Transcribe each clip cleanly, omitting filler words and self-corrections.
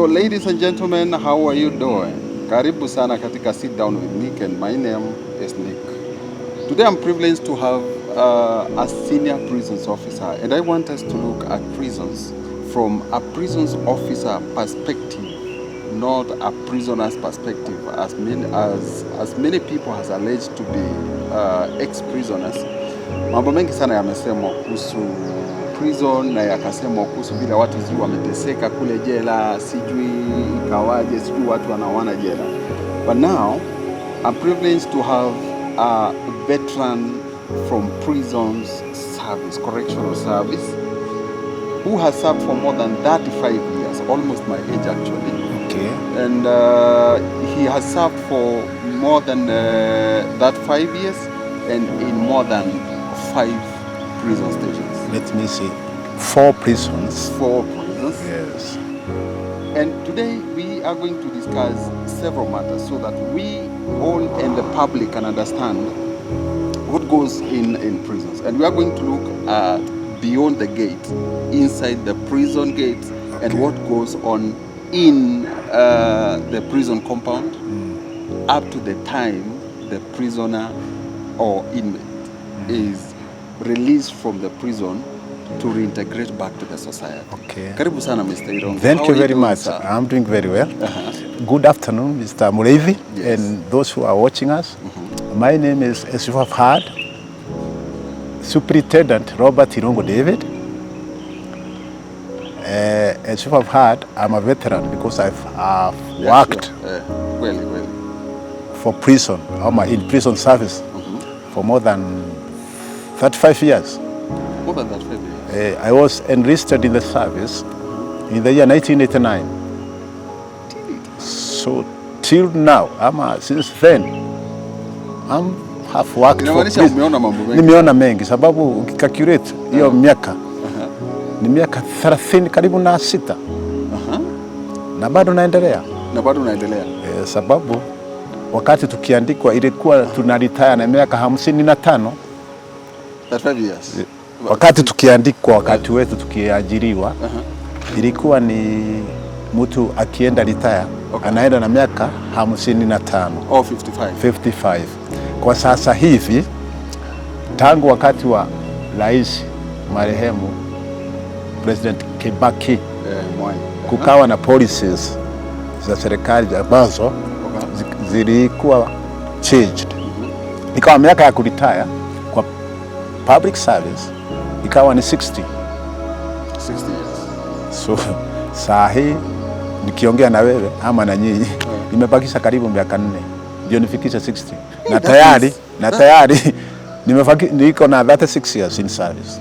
So ladies and gentlemen, how are you doing? Karibu sana katika Sit Down with Nick, and my name is Nick. Today I'm privileged to have a senior prisons officer, and I want us to look at prisons from a prisons officer perspective, not a prisoner's perspective, as many people has alleged to be ex-prisoners. Mambo mengi sana yamesemwa kuhusu prison na yakasemwa kuhusu vile watu sijui wameteseka kule jela, sijui ikawaje, sijui watu wanaoana jela. But now I'm privileged to have a veteran from prisons service, correctional service, who has served for more than 35 years, almost my age actually. And he has served for more than that 5 years and in more than five prison stations. Let me see. Four prisons. Four prisons. Yes. And today we are going to discuss several matters so that we all and the public can understand what goes in prisons. And we are going to look at beyond the gate, inside the prison gates, and what goes on in the prison compound up to the time the prisoner or inmate is released from the prison to reintegrate back to the society. Karibu sana, Mr. Irungu. Thank How you are very doing, much. sir? I'm doing very well. Good afternoon, Mr. Mureithi, and those who are watching us. My name is, as you have heard, Superintendent Robert Irungu David. As you have heard, I'm a veteran because I've worked Sure. Eh, kweli kweli. For prison, I'm in prison service for more than 35 years. More than that, 5 years. I was enlisted in the service in the year 1989. So till now, ama since then, I'm have worked for Inamaanisha prison. Umeona mambo mengi. Nimeona mengi sababu ukicalculate hiyo miaka ni miaka 30 karibu na sita na bado naendelea. Na bado unaendelea. Eh, sababu wakati tukiandikwa ilikuwa tuna retire na miaka 55. 35 years. Wakati tukiandikwa, wakati wetu tukiajiriwa, ilikuwa ni mtu akienda retire anaenda na miaka 55. Oh, 55. 55. Kwa sasa hivi, tangu wakati wa rais marehemu President Kibaki, Eh, Mwai. Kukawa na policies za serikali ambazo zilikuwa changed, ikawa miaka ya kuretire kwa public service ikawa ni 60. 60 years. So saa hii nikiongea na wewe ama na nyinyi, nimebakisha karibu miaka 4 ndio nifikishe 60 na that tayari na tayari niko na 36 years in service.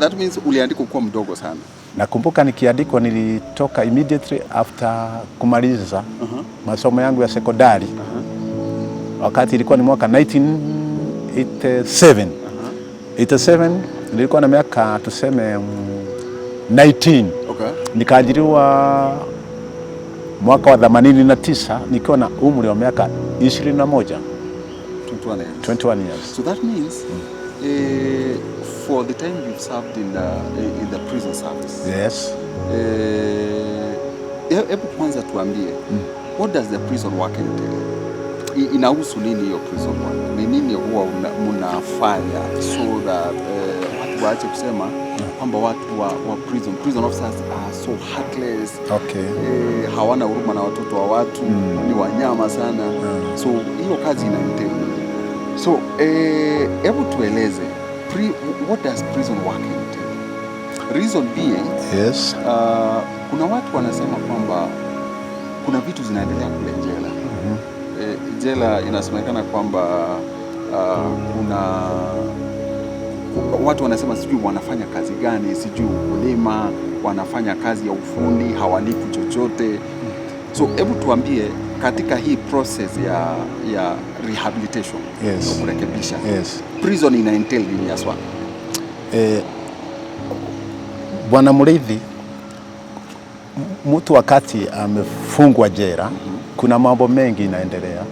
That means uliandikwa kuwa mdogo sana. Nakumbuka nikiandikwa nilitoka immediately after kumaliza masomo yangu ya sekondari. Wakati ilikuwa ni mwaka 1987. 87 nilikuwa na miaka tuseme 19. Nikaajiriwa mwaka wa 89 nikiwa na umri wa miaka 21. 21 years. 21 years. So that means for the time you've served in the prison service. Yes. Hebu kwanza tuambie, what does the prison work entail? Inahusu nini hiyo prison work? Ni nini huwa mnafanya so that watu waache kusema kwamba watu wa prison officers are so heartless, hawana huruma na watoto wa watu, ni wanyama sana. So hiyo kazi ina entail nini? So hebu tueleze what does prison work entail? Reason being, kuna watu wanasema kwamba kuna vitu zinaendelea kule jela. Jela inasemekana kwamba kuna watu wanasema sijui wanafanya kazi gani, sijui ukulima, wanafanya kazi ya ufundi, hawalipi chochote. So hebu tuambie katika hii process ya rehabilitation, ya kurekebisha, prison ina entail nini haswa? Bwana Muriithi, mtu wakati amefungwa jela, kuna mambo mengi inaendelea.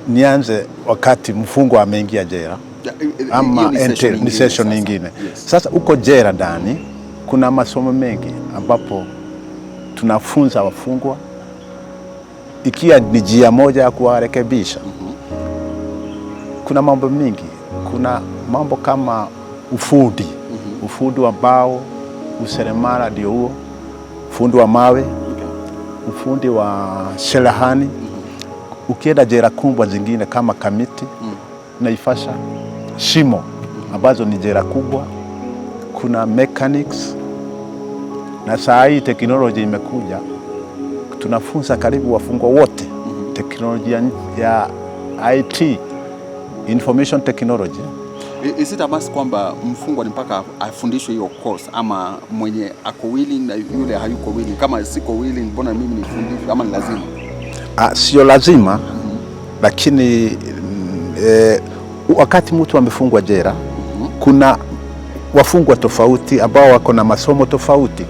Nianze wakati mfungwa ameingia jela Ya, ama hiyo ni session ni session sasa. nyingine. Yes. Sasa uko jela ndani, Kuna masomo mengi ambapo tunafunza wafungwa ikiwa ni njia moja ya kuwarekebisha. Kuna mambo mingi, kuna mambo kama ufundi, ufundi wa mbao, useremala ndio huo, ufundi wa mawe, ufundi wa cherehani. Ukienda jela kubwa zingine kama Kamiti, Naivasha, Shimo ambazo ni jela kubwa, kuna mechanics, na saa hii teknoloji imekuja, tunafunza karibu wafungwa wote teknolojia ya IT, information technology. Is it a must kwamba mfungwa ni mpaka afundishwe hiyo course, ama mwenye ako willing na yule hayuko willing? Kama siko willing, mbona mimi nifundishwe, ama ni lazima? Ah, sio lazima, lakini wakati mtu amefungwa jela, kuna wafungwa tofauti ambao wako na masomo tofauti.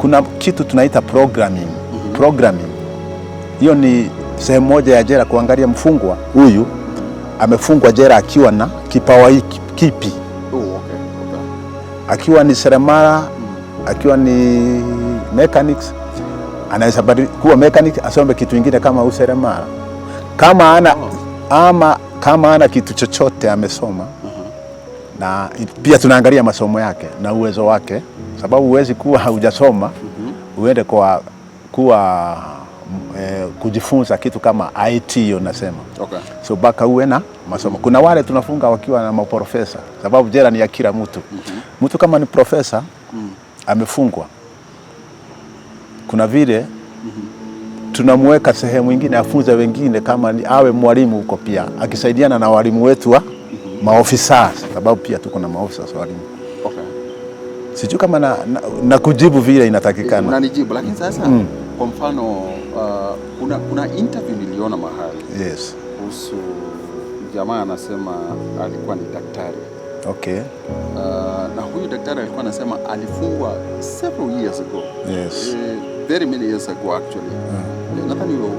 Kuna kitu tunaita programming. Programming hiyo ni sehemu moja ya jela kuangalia mfungwa huyu amefungwa jela akiwa na kipawa hiki kipi, Oh, okay. akiwa ni seremala, akiwa ni mechanics, anaweza kuwa mechanic asome kitu ingine kama useremala, kama ana ama kama ana kitu chochote amesoma. Na pia tunaangalia masomo yake na uwezo wake, sababu huwezi kuwa hujasoma uende kwa kuwa kujifunza kitu kama IT hiyo nasema. So mpaka uwe na masomo. Kuna wale tunafunga wakiwa na maprofesa, sababu jela ni ya kila mtu. Mtu kama ni profesa amefungwa, kuna vile tunamweka sehemu ingine afunze wengine, kama ni awe mwalimu huko pia, akisaidiana na walimu wetu wa maofisa, sababu pia tuko na maofisa wa walimu. Sijui kama na kujibu vile inatakikana. Unanijibu, lakini sasa kwa mfano kuna interview niliona mahali kuhusu jamaa anasema alikuwa ni daktari. Na huyu daktari alikuwa anasema alifungwa several years ago. Very many years ago actually. Nadhani huyo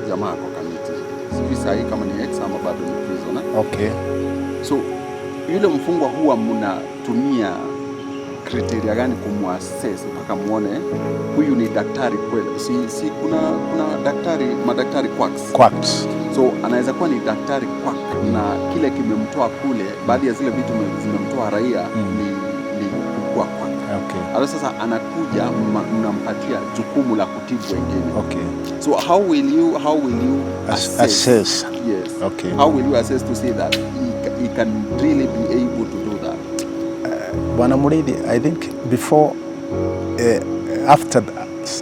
jamaa ako Kamiti. Sijui saa hii kama ni ex ama bado ni prisoner. So yule mfungwa huwa mnatumia criteria gani kumuassess mpaka muone huyu ni daktari kweli? Si kuna daktari, madaktari quacks. Quacks. So anaweza kuwa ni daktari quack na kile kimemtoa kule, baadhi ya zile vitu zimemtoa raia ni kukua quack. Alafu sasa anakuja mnampatia jukumu la kutibu wengine. So how will you assess? Assess. Yes. Okay. How will you assess to see that he can really be able to do that? Bwana Muridi, I think before, after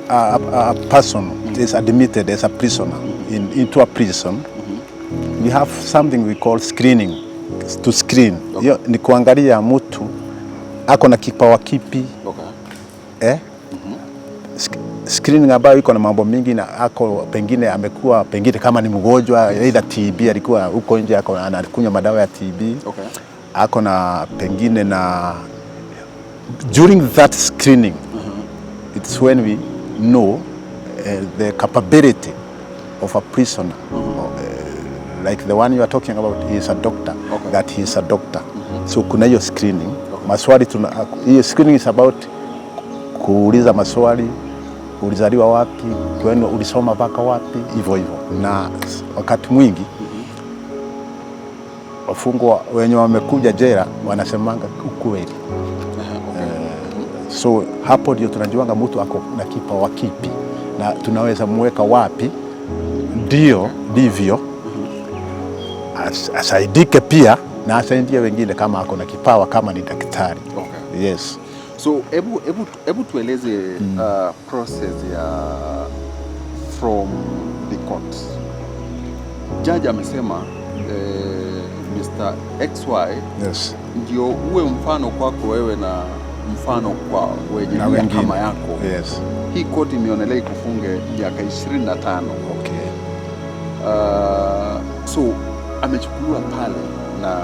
a person is admitted as a prisoner into a prison, we have something we call screening, to screen. Hiyo ni kuangalia mtu ako na kipawa kipi, eh? Screening ambayo iko na mambo mingi na ako pengine amekuwa pengine kama ni mgonjwa either TB, alikuwa huko nje ako anakunywa madawa ya TB, ako na pengine na during that screening, it's when we know the capability of a prisoner, like the one you are talking about, he is a doctor, that he is a doctor. So kuna hiyo screening maswali tuna, hiyo screening is about kuuliza maswali, ulizaliwa wapi, kwenu ulisoma mpaka wapi, hivyo hivyo. Na wakati mwingi wafungwa wenye wamekuja jela wanasemanga ukweli. So hapo ndio tunajuanga mtu ako na kipawa kipi na tunaweza muweka wapi, ndio ndivyo asaidike pia na asaidie wengine kama ako na kipawa, kama ni daktari. Yes. So hebu tueleze process ya from the court. Judge amesema Mr. XY ndio uwe mfano kwako wewe na mfano kwa wenye Na nia wengine. kama yako. Hii koti imeonelea ikufunge miaka 25. So amechukuliwa pale na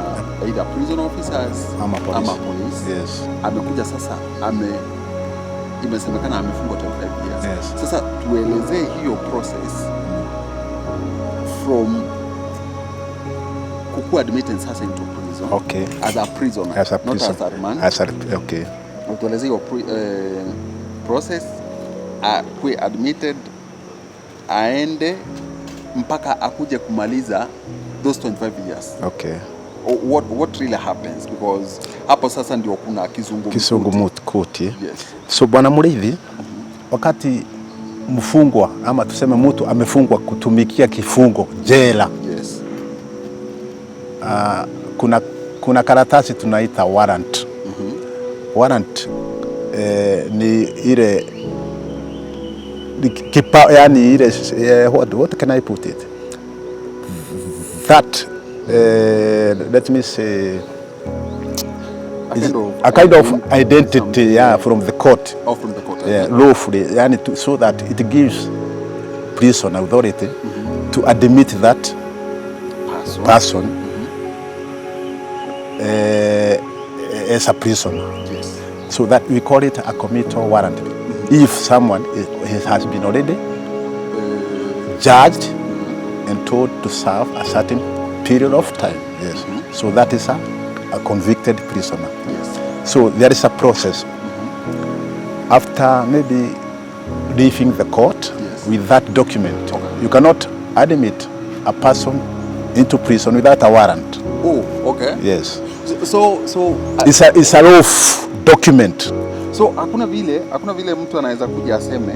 either prison officers Ama police. ama police. Amekuja sasa imesemekana amefungwa 25 years. Sasa tuelezee hiyo process from kukuwa admitted sasa into prison as a prisoner, As a not prison. as a remand, As a, okay. Utueleze hiyo process akuwe admitted, aende mpaka akuje kumaliza those 25 years. What really happens, because hapo sasa ndio kuna kizungumkuti. Kizungumkuti. Yes. So Bwana Muriithi, wakati mfungwa ama tuseme mtu amefungwa kutumikia kifungo jela, kuna karatasi tunaita warrant. Warrant ni ile ni kipa, yani ile what can I put it, that let me say A kind of a kind of identity, yeah, from the court. Oh, from the court. Yeah, lawfully, yani so that it gives prison authority to admit that person, person as a prisoner. So that we call it a committal warrant. If someone has been already judged and told to serve a certain period of time. Yes. So that is a convicted prisoner. So there is a process. After maybe leaving the court with that document, you cannot admit a person into prison without a warrant. Oh, okay. Yes. So It's a lawful document. So hakuna vile mtu anaweza kuja aseme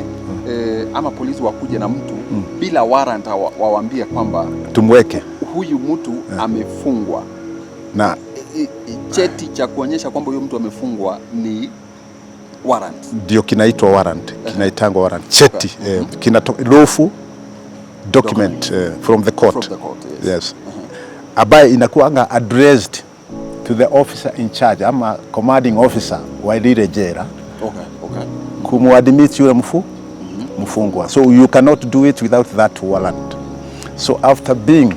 ama polisi wakuje na mtu bila warrant, wawaambie kwamba Tumweke huyu mtu amefungwa. Na Cheti cha kuonyesha kwamba huyu mtu amefungwa ni warrant. Ndio kinaitwa warrant, kinaitangwa warrant cheti, lawful document from the court. From the court, yes. Yes. Ambaye inakuanga addressed to the officer in charge ama commanding officer wa lile jela kumuadmit yule mfungwa. So you cannot do it without that warrant. So after being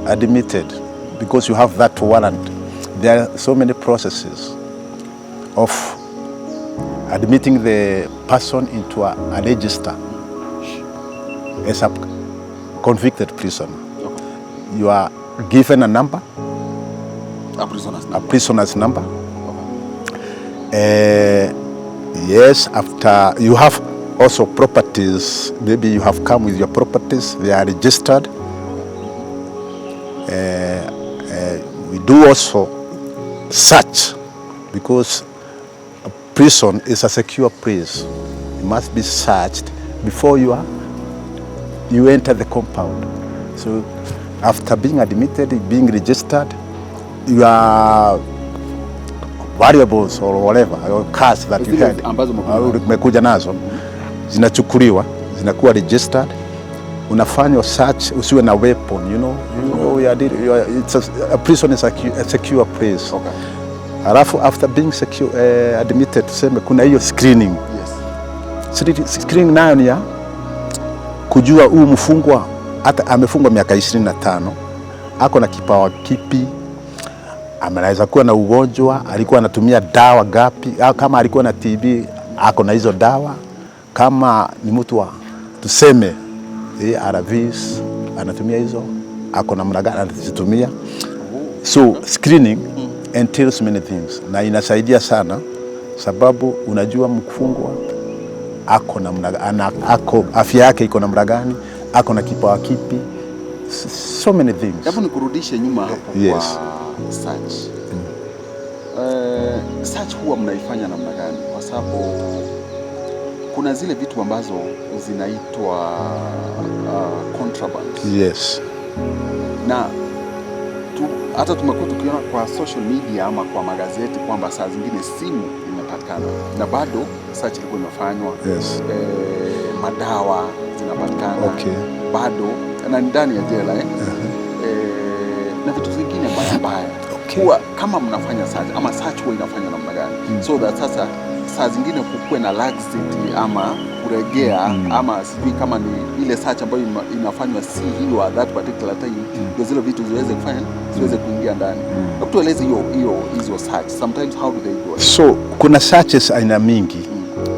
admitted, because you have that warrant, there are so many processes of admitting the person into a register as a convicted prisoner. You are given a number, A prisoner's a number. Prisoner's number. Yes, after you have also properties, maybe you have come with your properties, they are registered. We do also search because a prison is a secure place. It must be searched before you enter the compound. So after being admitted, being registered, your valuables or whatever, or cars that you Zile had ambazo umekuja au nazo. umekuja nazo zinachukuliwa, zinakuwa registered, unafanywa search, usiwe na weapon. You are, dealing- you are, it's a prison is a secure place. Alafu after being secure, admitted, tuseme kuna hiyo screening. Screening nayo ni ya kujua huyu mfungwa hata amefungwa miaka 25, ako na kipawa kipi, anaweza kuwa na ugonjwa, alikuwa anatumia dawa gapi, au kama alikuwa na TB ako na hizo dawa, kama ni mtu wa tuseme ARVs anatumia hizo, ako namna gani anazitumia. So screening entails many things na inasaidia sana, sababu unajua mfungwa ako namna ana, ako afya yake iko namna gani, ako na kipawa kipi, so many things. Hebu nikurudishe nyuma hapo kwa search. Search huwa mnaifanya namna gani? Kwa sababu kuna zile vitu ambazo zinaitwa contraband na hata tumekuwa tukiona kwa social media ama kwa magazeti kwamba saa zingine simu imepatikana na bado search ilikuwa imefanywa. Madawa zinapatikana bado na ni ndani ya jela, eh? Na vitu zingine mbaya mbaya. Huwa kama mnafanya search ama search huwa inafanywa namna gani so that sasa saa zingine kukuwe na laxity ama kuregea, ama sijui kama ni ile search ambayo inafanywa si hiyo at that particular time, ndio zile vitu ziweze kufanya ziweze kuingia ndani. Hebu tueleze hiyo hizo search, sometimes how do they go? So kuna searches aina mingi.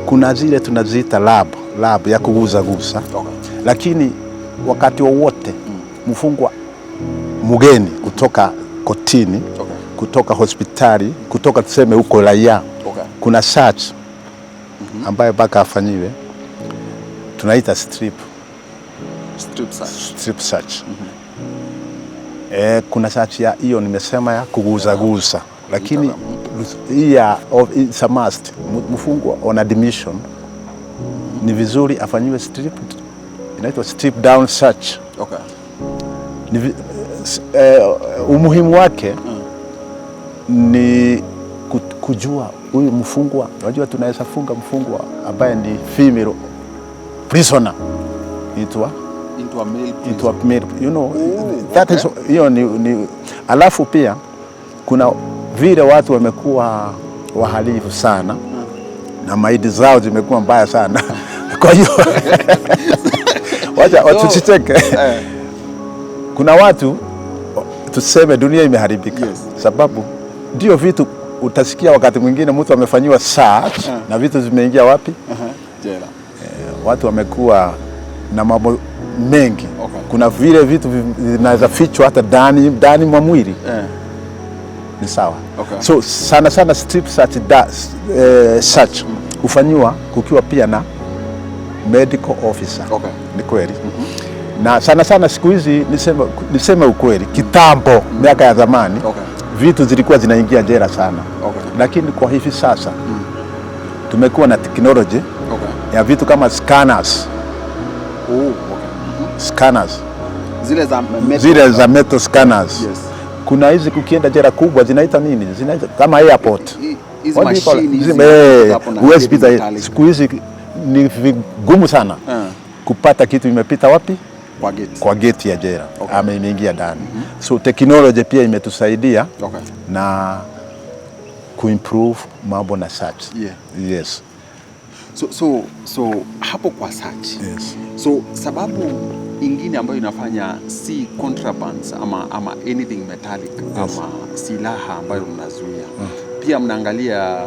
Kuna zile tunaziita lab ya kuguza gusa, lakini wakati wowote mfungwa mgeni kutoka kotini, kutoka hospitali, kutoka tuseme huko raia, Kuna search ambayo mpaka afanyiwe, tunaita strip Strip search. Strip search. Kuna search ya hiyo nimesema ya kuguzaguza, lakini hii ya it's a must. Mfungwa on admission ni vizuri afanyiwe strip, inaitwa strip down search. Umuhimu wake ni kujua huyu mfungwa. Unajua tunaweza funga mfungwa ambaye ni female prisoner itwa Into a male prison. Into a male, Oh, that okay. is hiyo ni alafu pia kuna vile watu wamekuwa wahalifu sana na maidi zao zimekuwa mbaya sana, kwa hiyo wacha tusicheke. Kuna watu, tuseme dunia imeharibika, sababu ndio vitu utasikia wakati mwingine mtu amefanyiwa search na vitu zimeingia wapi? Jela. Watu wamekuwa na mambo mengi. Kuna vile vitu vinaweza fichwa hata ndani ndani mwa mwili, ni sawa. So sana sana strip search, search hufanyiwa kukiwa pia na medical officer. Ni kweli. Na sana sana siku hizi niseme ukweli, kitambo, miaka ya zamani, vitu zilikuwa zinaingia jela sana, lakini kwa hivi sasa tumekuwa na technology ya vitu kama scanners. Oh, okay. Scanners. Zile za metal. Zile za metal scanners. Kuna hizi kukienda jela kubwa zinaita nini, zinaita kama airport. Hizi What do you call it? machine hizi hapo na Huwezi pita. metallic. Siku hizi ni vigumu sana kupata kitu imepita wapi? Kwa gate. Kwa geti ya jela ama imeingia ndani. So technology pia imetusaidia na kuimprove mambo na search. Yes. So hapo kwa search. So sababu ingine ambayo inafanya si contrabands ama anything metallic ama silaha ambayo mnazuia. Pia mnaangalia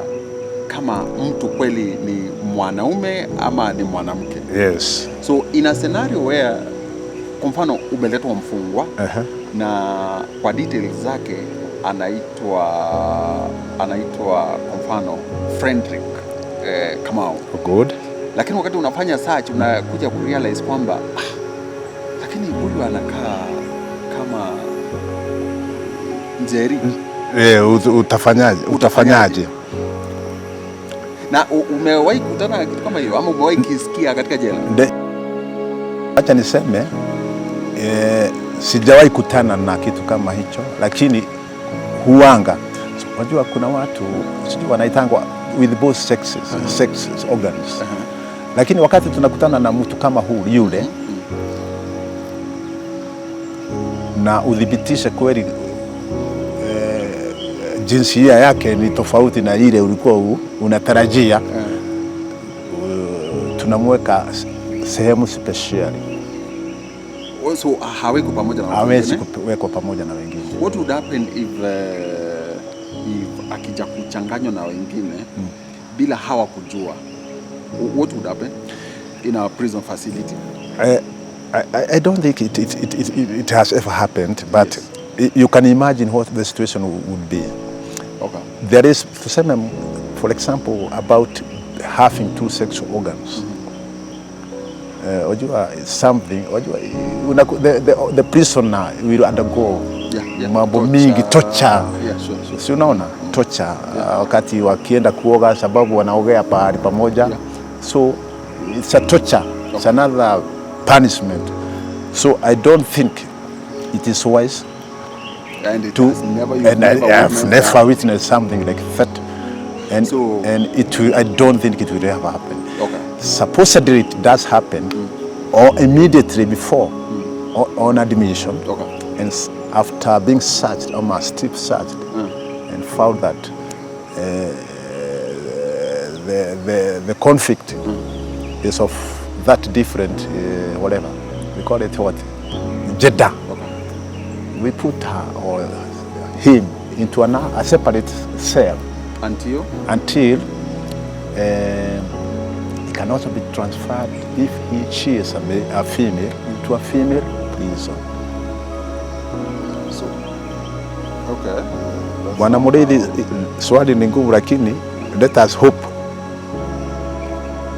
kama mtu kweli ni mwanaume ama ni mwanamke. So in a scenario where kwa mfano umeletwa mfungwa na kwa details zake anaitwa kwa mfano Frederick Kamau, Good. Lakini wakati unafanya search unakuja kurealize kwamba ah, lakini huyu anakaa kama Njeri. Utafanyaje? Utafanyaje? Na umewahi kutana na kitu kama hiyo ama umewahi kisikia katika jela? Acha niseme sijawahi kutana na kitu kama hicho, lakini huanga unajua kuna watu sijui wanaitangwa with both sexes organs, lakini wakati tunakutana na mtu kama huu yule na uthibitishe kweli jinsia yake ni tofauti na ile ulikuwa unatarajia, tunamweka sehemu special. So haweko pamoja na watu Hawezi wengine? kuwekwa pamoja na wengine. What would happen if akija kuchanganywa na wengine bila hawa kujua? What would happen in a prison facility? I don't think it has ever happened, but you can imagine what the situation would be. There is, tuseme, for example, about having two sexual organs. Wajua something, wajua, the prisoner will undergo mambo Torture. mingi, torture. Yeah, sure. Si unaona torture, wakati wakienda kuoga, sababu wanaogea pahali pamoja, so it's a torture, it's another punishment. So I don't think it is wise And it to has never, you've and never I have witnessed never that. Witnessed something like that, and and it will, I don't think it will ever happen. Supposedly it does happen, or immediately before or on admission, and after being searched or strip searched, and found that the convict is of that different whatever we call it, what, gender. We put her or him into a separate cell Until until he can also be transferred, if he she is a female, to a female prison. So okay. Bwana Muriithi, swali ni ngumu, lakini Let us hope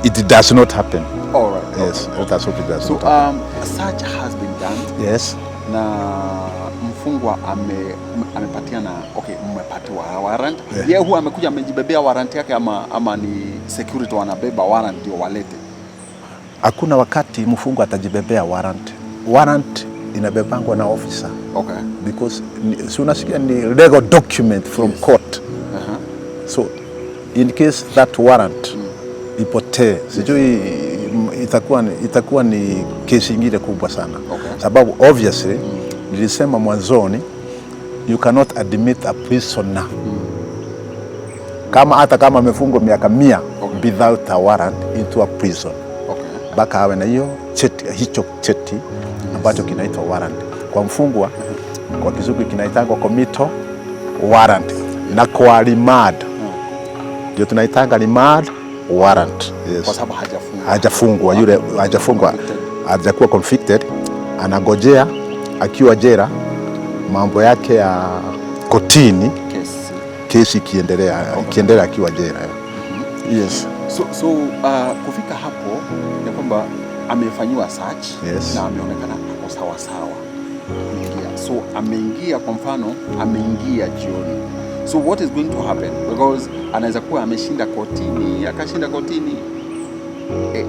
it does not happen. All right. Yes, let us hope it does So not happen. Search has been done Yes. na mfungwa amepatiana, okay, mmepatiwa warrant. Yeah. Yeye huwa amekuja amejibebea warrant yake ama ni security wanabeba warrant ndio walete? Hakuna wakati mfungwa atajibebea warrant. Warrant inabebangwa na officer because si unasikia ni legal document from court. So in case that warrant ipotee, sijui itakuwa ni kesi ingine kubwa sana. Sababu obviously nilisema mwanzoni, you cannot admit a prisoner kama hata kama amefungwa miaka 100 without a warrant into a prison mpaka awe na hiyo cheti, hicho cheti ambacho kinaitwa warrant. Kwa mfungwa, kwa Kizungu kinaitangwa committal warrant, na kwa remand ndio tunaitanga remand warrant. Yes. Kwa sababu hajafungwa. Hajafungwa yule, hajafungwa, Convicted. Hajakuwa convicted, anagojea akiwa jela mambo yake ya kotini, Kesi. Kesi ikiendelea akiwa jela. Yes. So kufika hapo ni kwamba amefanyiwa search na ameonekana ako sawa sawa kuingia. So ameingia, kwa mfano ameingia jioni. So what is going to happen? Because anaweza kuwa ameshinda kotini, akashinda kotini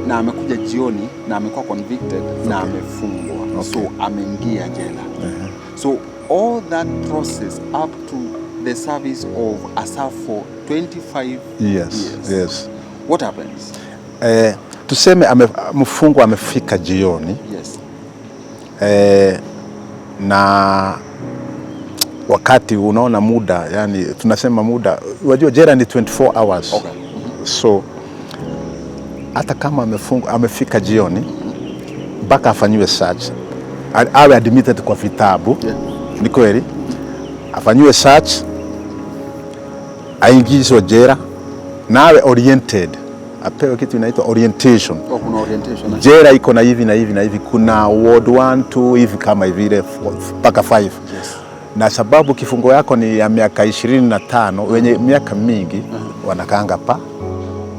na amekuja jioni na amekuwa convicted na amefungwa. So ameingia jela. So all that process up to the service of a for 25 years. What happens? Tuseme mfungwa amefika jioni na wakati unaona muda, yani tunasema muda, unajua jela ni 24 hours. So hata kama amefungwa amefika jioni mpaka afanyiwe search, awe admitted kwa vitabu, ni kweli afanyiwe search, aingizwe jela na awe oriented, apewe kitu inaitwa orientation. Oh, kuna orientation, eh? Jela iko na hivi na hivi na hivi, kuna ward 1 2 hivi kama vile mpaka 5 na sababu kifungo yako ni ya miaka 25, wenye miaka mingi wanakaanga pa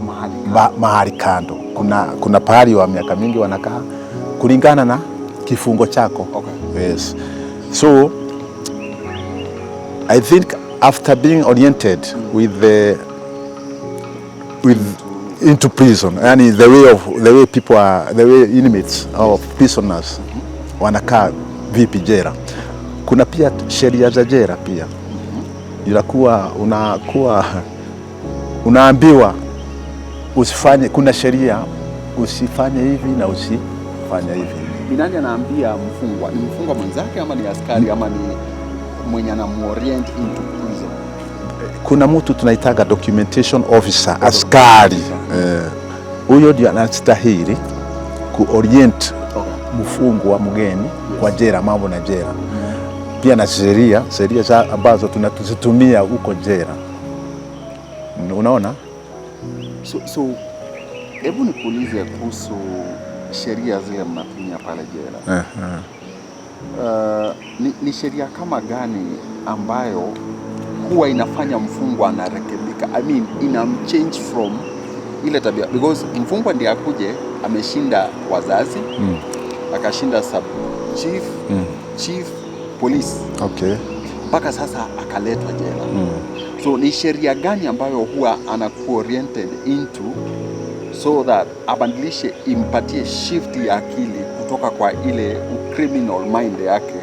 Mahali. Mahali kando. Kuna pahali wa miaka mingi wanakaa kulingana na kifungo chako. Yes. So I think after being oriented with into prison, yani the way people are, the way inmates or prisoners wanakaa vipi jela. Kuna pia sheria za jela pia. Inakuwa unakuwa unaambiwa usifanye, kuna sheria usifanye hivi na usifanye hivi. Ni nani anaambia mfungwa? Ni mfungwa mwenzake ama ni askari ama ni mwenye anamuorient into prison? Kuna mtu tunaitaga documentation officer, askari huyo ndio anastahili kuorient mfungwa mgeni kwa jela, mambo na jela pia na sheria za ambazo tunazitumia huko jela. Unaona? So hebu nikuulize kuhusu sheria zile mnatumia pale jela. Ni sheria kama gani ambayo huwa inafanya mfungwa anarekebika? I mean, inamchange from ile tabia, because mfungwa ndiye akuje ameshinda wazazi, akashinda sub chief, chief police, mpaka sasa akaletwa jela. So ni sheria gani ambayo huwa anakuwa oriented into so that abadilishe, impatie shift ya akili kutoka kwa ile criminal mind yake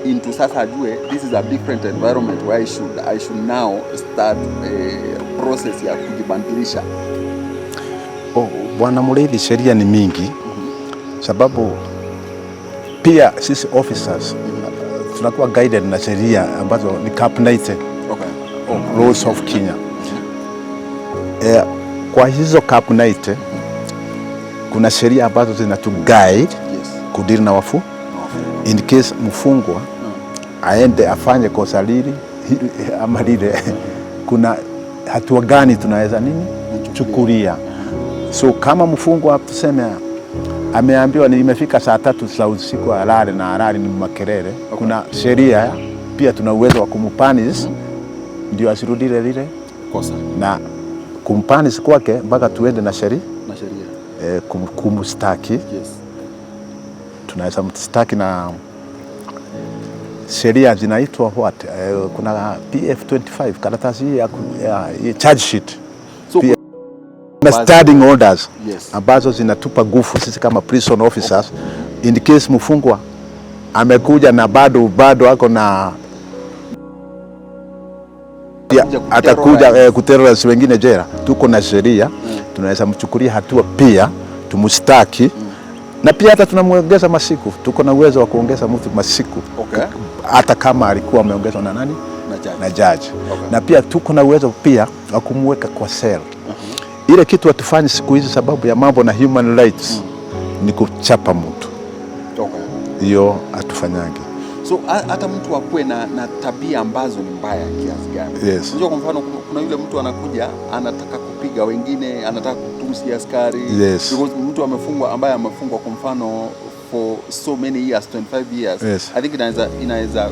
into sasa ajue this is a different environment where I should now start a process ya kujibadilisha? Oh, Bwana Mureithi, sheria ni mingi sababu pia sisi officers tunakuwa guided na sheria ambazo ni Cap 90 Laws of Kenya. Kwa hizo Cap 90 kuna sheria ambazo zinatu guide kudili na wafu in case mfungwa aende afanye kosa lili ama lile, kuna hatua gani tunaweza nini chukulia. So kama mfungwa tuseme ameambiwa ni imefika saa 3 za usiku alale na alale ni makelele, kuna sheria pia tuna uwezo wa kumupunish ndio asirudile lile kosa. Na Kumpunish kwake mpaka tuende na sheria. Na sheria. Kumstaki. Tunaweza mstaki na sheria zinaitwa what? Kuna PF25, karatasi hii ya charge sheet. So Na standing orders ambazo zinatupa nguvu sisi kama prison officers in case mfungwa amekuja na bado ako na Atakuja atakuja kuterrorize. Kuterrorize wengine jela, tuko na sheria, tunaweza mchukulia hatua pia tumstaki na pia hata tunamwongeza masiku. Tuko na uwezo wa kuongeza mtu masiku hata kama alikuwa ameongezwa na nani? Na judge. Na judge. Okay. Na pia tuko na uwezo pia wa kumweka kwa cell. Ile kitu hatufanyi siku hizi sababu ya mambo na human rights ni kuchapa mtu, hiyo hatufanyangi. So hata mtu akuwe na tabia ambazo ni mbaya kiasi gani? Yes. Unajua, kwa mfano kuna yule mtu anakuja anataka kupiga wengine, anataka kutusi askari. Yes. Because mtu amefungwa, ambaye amefungwa kwa mfano for so many years, 25 years. Yes. I think inaweza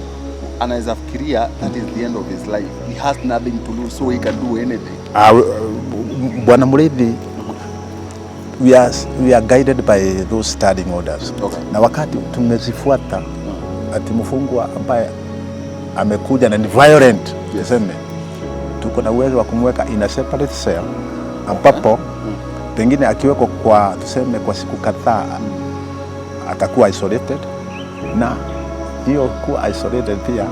anaweza fikiria that is the end of his life. He has nothing to lose, so he can do anything. Bwana Muriithi, we are guided by those standing orders. Na wakati tumezifuata, ati mfungwa ambaye amekuja na ni violent, tuseme tuko na uwezo wa kumweka in a separate cell ambapo pengine akiwekwa kwa, tuseme, kwa siku kadhaa atakuwa isolated, na hiyo kuwa isolated pia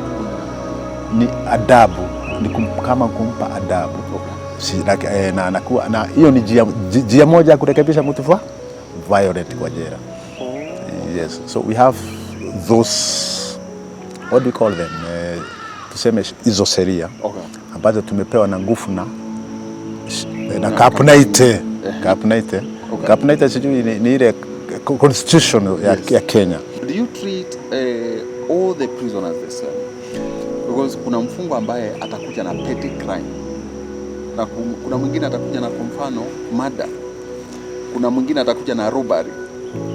ni adabu, ni kama kumpa adabu. Si, na anakuwa na hiyo ni njia moja ya kurekebisha mtu violent kwa jela. Yes, so we have those, what do you call them, tuseme hizo sheria ambazo tumepewa na nguvu na Cap 90, Cap 90. Cap 90 sijui ni ile constitution ya Kenya. Do you treat all the prisoners the same? Because kuna mfungwa ambaye atakuja na petty crime na kuna mwingine atakuja na, kwa mfano, murder, kuna mwingine atakuja na robbery,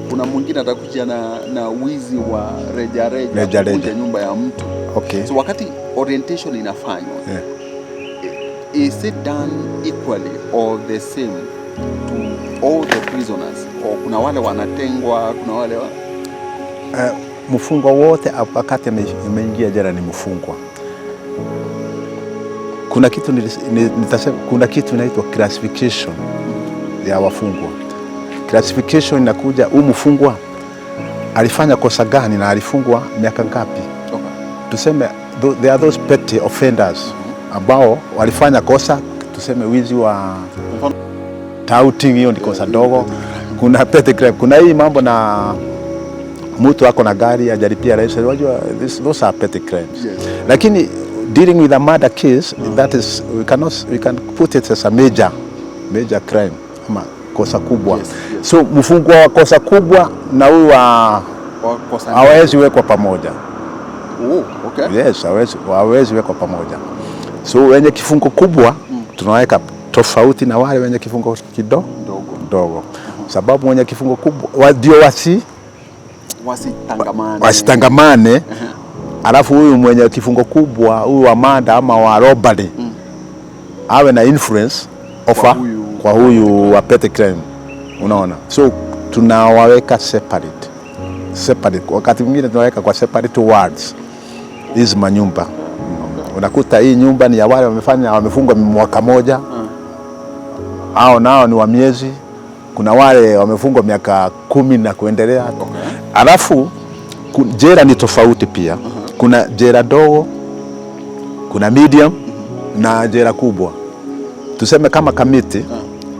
kuna mwingine atakuja na wizi wa reja reja, Reja reja. kuvunja nyumba ya mtu. So wakati orientation inafanywa, is it done equally or the same to all the prisoners, or kuna wale wanatengwa, kuna wale wa... Mfungwa wote wakati ameingia jela ni mfungwa. Kuna kitu nitasema, kuna kitu inaitwa classification ya wafungwa. Classification inakuja, huu mfungwa alifanya kosa gani na alifungwa miaka ngapi? Tuseme there are those petty offenders ambao walifanya kosa, tuseme wizi wa touting, hiyo ni kosa dogo. Kuna petty crime, kuna hii mambo na mtu ako na gari hajalipia license, unajua those are petty crimes. Lakini dealing with a murder case, that is, we cannot, we can put it as a major crime ama kosa kubwa. So mfungwa wa kosa kubwa na huyu wa Kosa hawawezi wekwa pamoja. Oh, okay. Yes, hawawezi wekwa pamoja. So wenye kifungo kubwa tunaweka tofauti na wale wenye kifungo kidogo Ndogo. Ndogo, sababu mwenye kifungo kubwa ndio Wasitangamane. Wasitangamane, alafu huyu mwenye kifungo kubwa, huyu wa murder ama wa robbery, awe na influence Kwa huyu- kwa huyu wa petty crime, unaona? So tunawaweka separate separate, wakati mwingine tunaweka kwa separate wards hizi manyumba. Unakuta hii nyumba ni ya wale wamefungwa mwaka moja, hao nao ni wa miezi. Kuna wale wamefungwa miaka 10 na kuendelea. Alafu jela ni tofauti pia. Kuna jela dogo, kuna medium na jela kubwa. Tuseme kama Kamiti,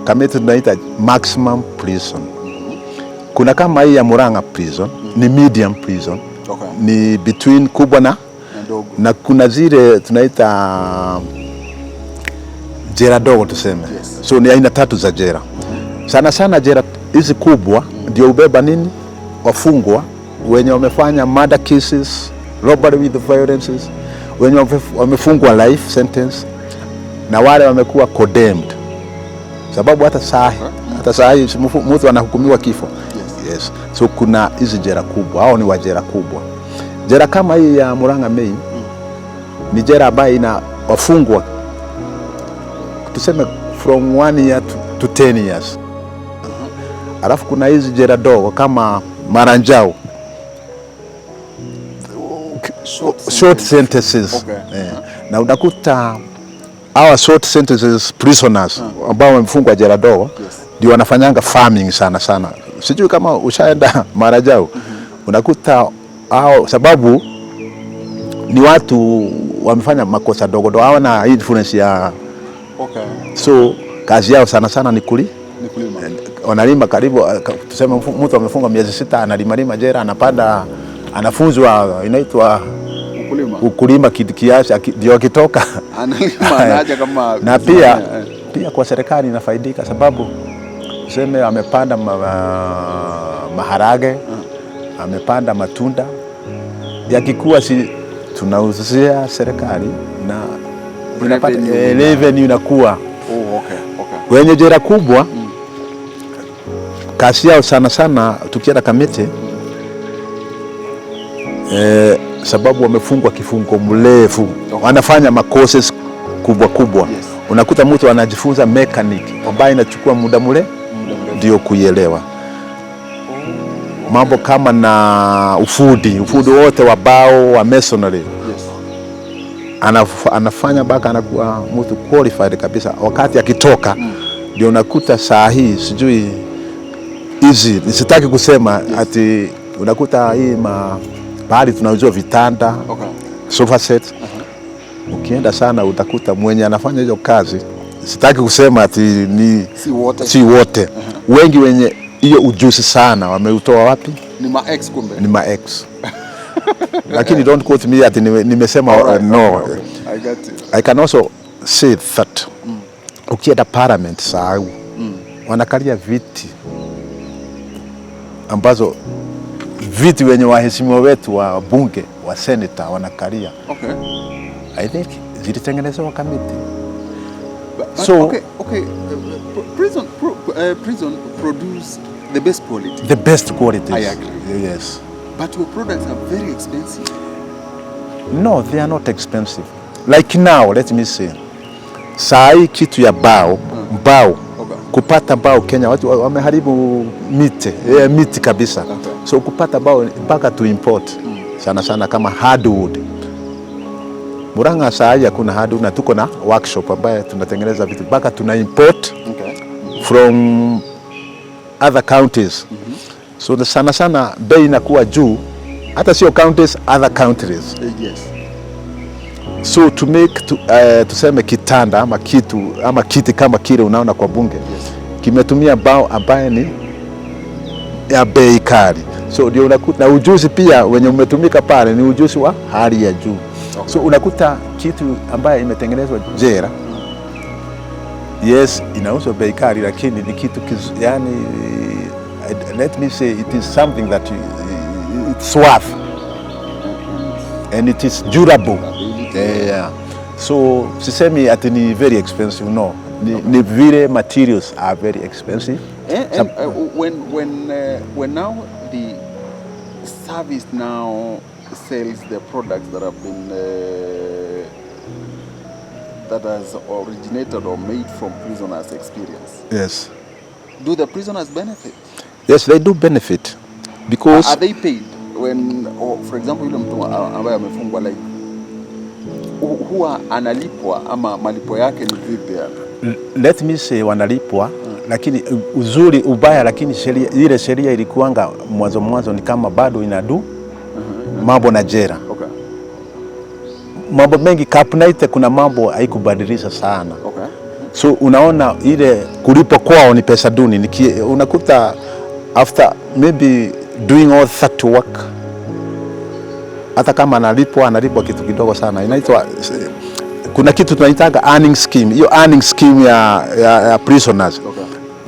Kamiti tunaita maximum prison. Kuna kama hii ya Murang'a Prison ni medium prison, ni between kubwa na Na ndogo. Na kuna zile tunaita jela dogo, tuseme. So ni aina tatu za jela. Sana sana jela hizi kubwa ndio ubeba nini, wafungwa wenye wamefanya murder cases, robbery with violences, wenye wamefungwa life sentence na wale wamekuwa condemned, sababu hata saa hii si mtu anahukumiwa kifo. Yes. So kuna hizi jela kubwa, hao ni wa jela kubwa. Jela kama hii ya Murang'a Main ni jela ambayo ina wafungwa, tuseme, from 1 year to 10 years. Alafu kuna hizi jela dogo kama Maranjau, Short short sentence. sentences. Okay. Eh, na unakuta hawa short sentences prisoners ambao wamefungwa jela dogo ndio wanafanyanga farming sana sana. Sijui kama ushaenda Maranjau, unakuta hao, sababu ni watu wamefanya makosa dogo dogo, hawana influence ya so kazi yao sana sana ni kuli Ni kulima. Wanalima karibu tuseme mtu amefungwa miezi 6, analimalima jela, anapanda, anafunzwa inaitwa Ukulima. ukulima kiasi, ndio akitoka Analima, anaja kama na pia pia kwa serikali inafaidika, sababu tuseme amepanda maharage, amepanda matunda, yakikuwa si tunauzia serikali na inapata Revenue. Revenue inakuwa. Oh, okay. Wenye jela kubwa, kazi yao sana sana tukienda Kamiti, sababu wamefungwa kifungo mrefu, wanafanya macourses kubwa kubwa. Unakuta mtu anajifunza mechanic ambayo inachukua muda mule Muda mrefu. ndio kuielewa. Mambo kama na ufundi wote wa bao, wa masonry, anafanya mpaka anakuwa mtu qualified kabisa. Wakati akitoka ndio unakuta saa hii, sijui hizi, sitaki kusema ati, unakuta hii pahali tunauzia vitanda, sofa set, ukienda sana utakuta mwenye anafanya hiyo kazi, sitaki kusema ati ni Si wote. Si wote, wengi wenye hiyo ujuzi sana wameutoa wapi? Ni ma ex kumbe. Ni ma ex, lakini don't quote me ati nimesema Alright, no. okay. I got you. I can also say that ukienda parliament saa hii wanakalia viti ambazo viti wenye waheshimiwa wetu wa bunge, wa senator wanakalia, I think zilitengenezewa Kamiti. But okay. Prison produce the best quality. The best qualities. I agree. Yes. But your products are very expensive. No, they are not expensive. Like now, let me say, saa hii kitu ya mbao, kupata mbao Kenya, watu wameharibu miti kabisa. So kupata mbao mpaka tu import sana sana kama hardwood. Murang'a saa hii hakuna hardwood na tuko na workshop ambaye tunatengeneza vitu, mpaka tuna import from other counties. So sana sana bei inakuwa juu, hata sio counties, other countries. So to make tuseme kitanda ama kitu ama kiti kama kile unaona kwa bunge, kimetumia mbao ambaye ni ya bei kali, so ndio unakuta na ujuzi pia wenye umetumika pale ni ujuzi wa hali ya juu. So unakuta kitu ambaye imetengenezwa jela, yes, inauzwa bei kali, lakini ni kitu yani, let me say it is something that it's worth and it is durable. Yeah. So sisemi ati ni very expensive, no. Ni vile materials are very expensive. And when now the service now sells the products that have been that has originated or made from prisoners' experience, do the prisoners benefit? Yes, they do benefit because Are they paid when, or for example, yule mtu ambaye amefungwa, like huwa analipwa ama malipo yake ni vipi yani? Let me say wanalipwa, lakini uzuri ubaya, lakini sheria, ile sheria ilikuanga mwanzo mwanzo ni kama bado inadu mambo na jela, mambo mengi Cap 90, kuna mambo haikubadilisha sana. So unaona ile kulipwa kwao ni pesa duni. Unakuta after maybe doing all that work, hata kama analipwa, analipwa kitu kidogo sana. Inaitwa, kuna kitu tunaitaga earning scheme. Hiyo earning scheme ya prisoners,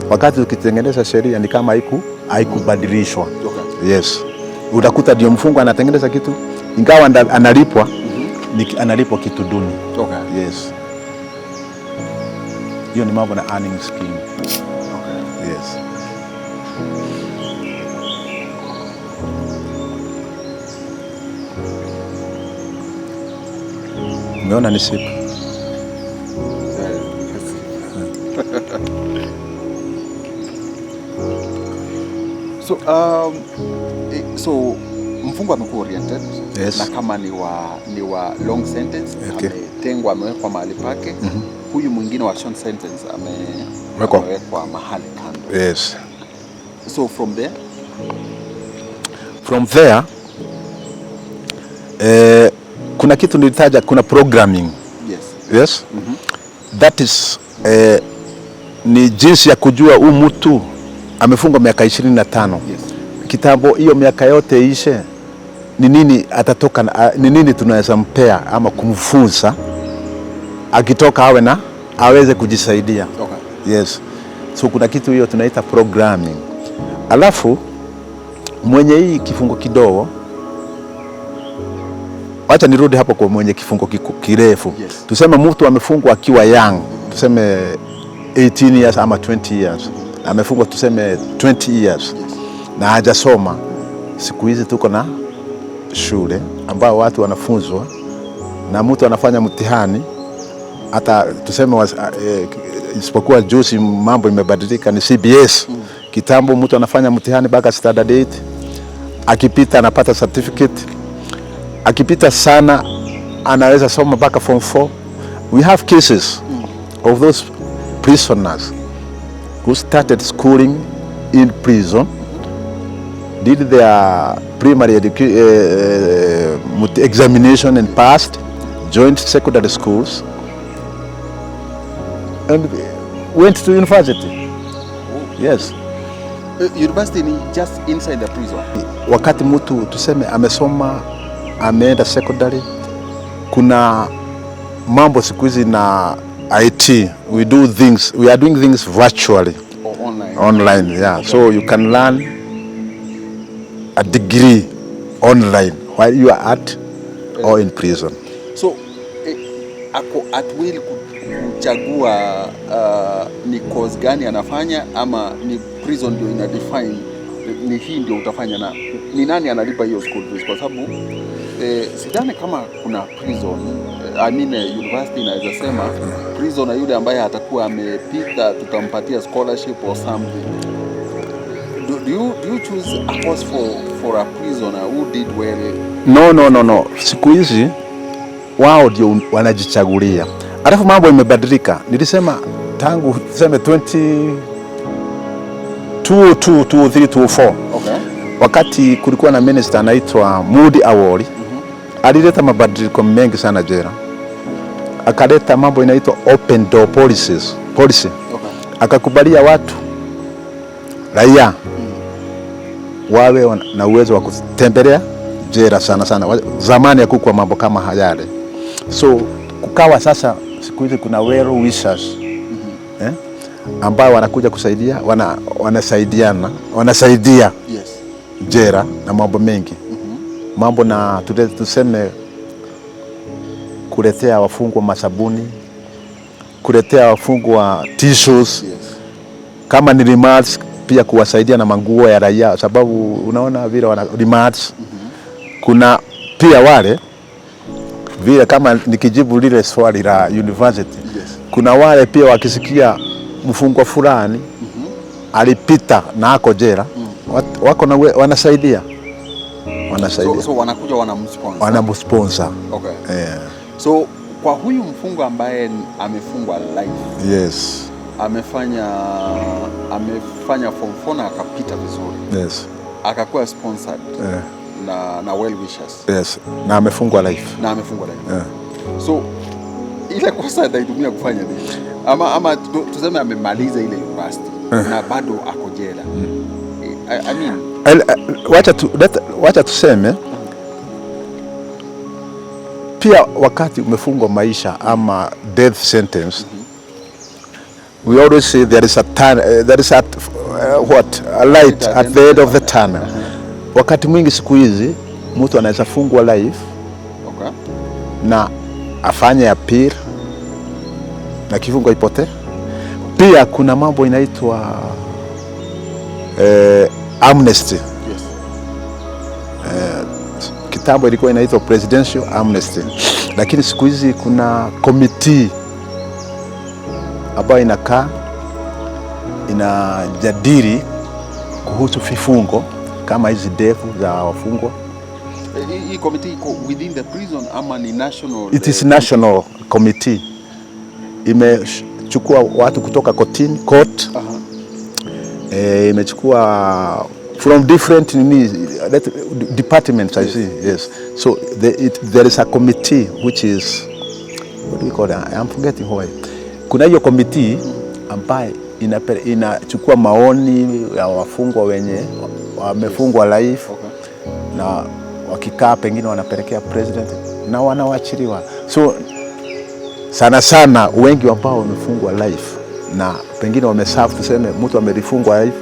wakati tukitengeneza sheria ni kama haikubadilishwa. Yes, utakuta ndio mfungwa anatengeneza kitu, ingawa analipwa, analipwa kitu duni. Yes, hiyo ni mambo na earning scheme. Yes. Umeona ni sipu. So, so mfungwa amekuwa oriented Yes. na kama ni wa long sentence ametengwa, amewekwa mahali pake. Huyu mwingine wa short sentence amewekwa mahali kando. Yes. So from there? From there, kuna kitu nilitaja, kuna programming. Yes, that is ni jinsi ya kujua huu mtu amefungwa miaka 25. Kitambo hiyo miaka yote ishe, ni nini atatoka ni nini tunaweza mpea ama kumfunza akitoka awe na aweze kujisaidia. Yes. So kuna kitu hiyo tunaita programming. Alafu mwenye hii kifungo kidogo, wacha nirudi hapo kwa mwenye kifungo kirefu. Tuseme mtu amefungwa akiwa young, tuseme 18 years ama 20 years, amefungwa tuseme 20 years na hajasoma. Siku hizi tuko na shule ambao watu wanafunzwa na mtu anafanya mtihani hata tuseme isipokuwa juzi mambo imebadilika, ni CBS. Kitambo mtu anafanya mtihani mpaka standard 8, akipita anapata certificate, akipita sana anaweza soma mpaka form 4. We have cases of those prisoners who started schooling in prison, did their primary examination and passed, joined secondary schools, and went to university. Yes. University ni just inside the prison? Wakati mtu tuseme amesoma, ameenda secondary, kuna mambo siku hizi na IT, we do things, we are doing things virtually. Or online. Online, yeah. So you can learn a degree online while you are at or in prison. So ako at will kuchagua ni course gani anafanya, ama ni prison ndio ina define ni hii ndio utafanya? Na ni nani analipa hiyo school fees? Kwa sababu sidhani kama kuna prison, I mean, university inaweza sema prison na yule ambaye atakuwa amepita tutampatia scholarship or something. Do you choose a course for a prisoner who did well? No, no, no, no. Siku hizi wao ndio wanajichagulia. Alafu mambo imebadilika. Nilisema tangu tuseme 20 2002, 2003, 2004, wakati kulikuwa na minister anaitwa Moody Awori, alileta mabadiliko mengi sana jela. Akaleta mambo inaitwa open door policy. Akakubalia watu raia wawe na uwezo wa kutembelea jela sana sana. Zamani hakukuwa mambo kama yale, so kukawa sasa siku hizi kuna well wishers, eh, ambao wanakuja kusaidia, wanasaidiana, wanasaidia jela na mambo mengi, mambo na tuseme kuletea wafungwa masabuni, kuletea wafungwa tissues, kama ni remands pia kuwasaidia na manguo ya raia, sababu unaona vile wana remands. Kuna pia wale vile, kama nikijibu lile swali la university, kuna wale pia wakisikia mfungwa fulani alipita na ako jela, wako na wanasaidia, wanasaidia. So wanakuja wanamsponsor. Wanamsponsor. Yeah. So kwa huyu mfungwa ambaye amefungwa life, amefanya form 4 na akapita vizuri, akakuwa sponsored na well wishers, Yes. Na amefungwa life. Na amefungwa life. So ile kosa ataitumia kufanya nini? Ama tuseme amemaliza ile university na bado ako jela. I mean, Wacha tuseme pia wakati umefungwa maisha ama death sentence, we always say there is a there is a, what, a light at the end of the tunnel. Wakati mwingi siku hizi mtu anaweza fungwa life na afanye appeal na kifungo ipotee. Pia kuna mambo inaitwa amnesty. Kitambo ilikuwa inaitwa presidential amnesty, lakini siku hizi kuna committee ambayo inakaa inajadili kuhusu kuhusu vifungo kama hizi ndefu za wafungwa. Hii committee iko within the prison ama ni national? It is national committee, imechukua watu kutoka kotini, court. Imechukua from different nini, departments, I see. Yes, so there is a committee which is, what do we call it? I'm forgetting why. Kuna hiyo committee ambaye inachukua maoni ya wafungwa wenye wamefungwa life na wakikaa pengine wanapelekea president na wanawachiliwa. So sana sana wengi ambao wamefungwa life na pengine wameserve, tuseme mtu amelifungwa life,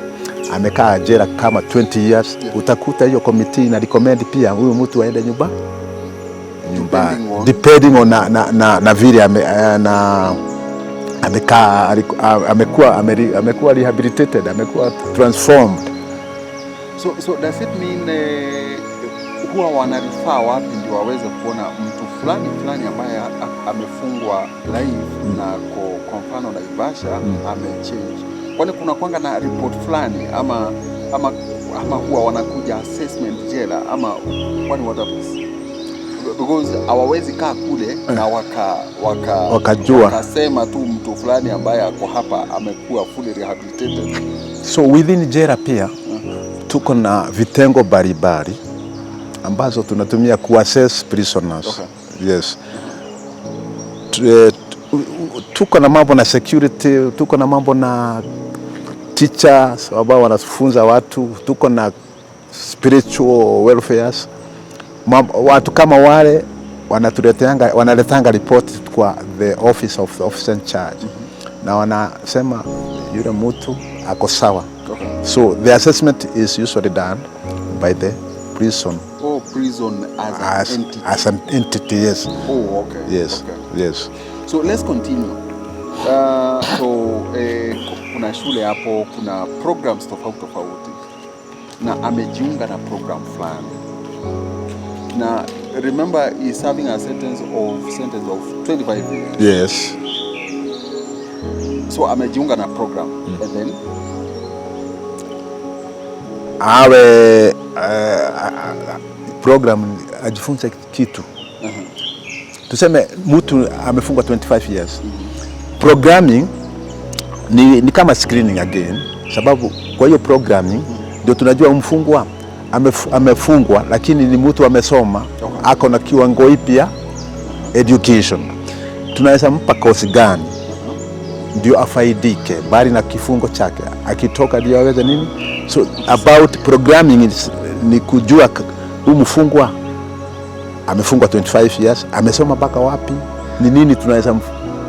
amekaa jela kama 20 years, utakuta hiyo committee ina recommend pia huyu mtu aende nyumbani Depending on- depending on na vile na amekaa, amekuwa rehabilitated, amekuwa transformed. So does it mean huwa wanarefer wapi ndio waweze kuona mtu fulani fulani ambaye amefungwa life na kwa mfano Naivasha amechange? Kwani kuna kwanga na report fulani ama huwa wanakuja assessment jela, ama kwani what happens? Because hawawezi kaa kule na waka Wakajua. Wakasema tu mtu fulani ambaye ako hapa amekuwa fully rehabilitated. So within jela pia tuko na vitengo mbalimbali ambazo tunatumia kuassess prisoners. Yes. Tuko na mambo na security, tuko na mambo na teachers ambao wanafunza watu, tuko na spiritual welfares. Watu kama wale wanatuleteanga, wanaletanga report kwa the office of the officer in charge na wanasema yule mtu ako sawa. So the assessment is usually done by the prison Oh, prison as an entity. As an entity, yes. Oh, okay. Yes. Yes. So let's continue. So kuna shule hapo, kuna programs tofauti tofauti, na amejiunga na program fulani, na remember he's serving a sentence of 25 years. Yes. So amejiunga na program and then Awe program ajifunze kitu. Tuseme mtu amefungwa 25 years. Programming ni kama screening again, sababu kwa hiyo programming ndio tunajua mfungwa amefungwa, lakini ni mtu amesoma, ako na kiwango ipi ya education, tunaweza mpa kosi gani ndio afaidike bali na kifungo chake, akitoka ndio aweze nini. So about programming ni kujua huyu mfungwa amefungwa 25 years, amesoma mpaka wapi, ni nini tunaweza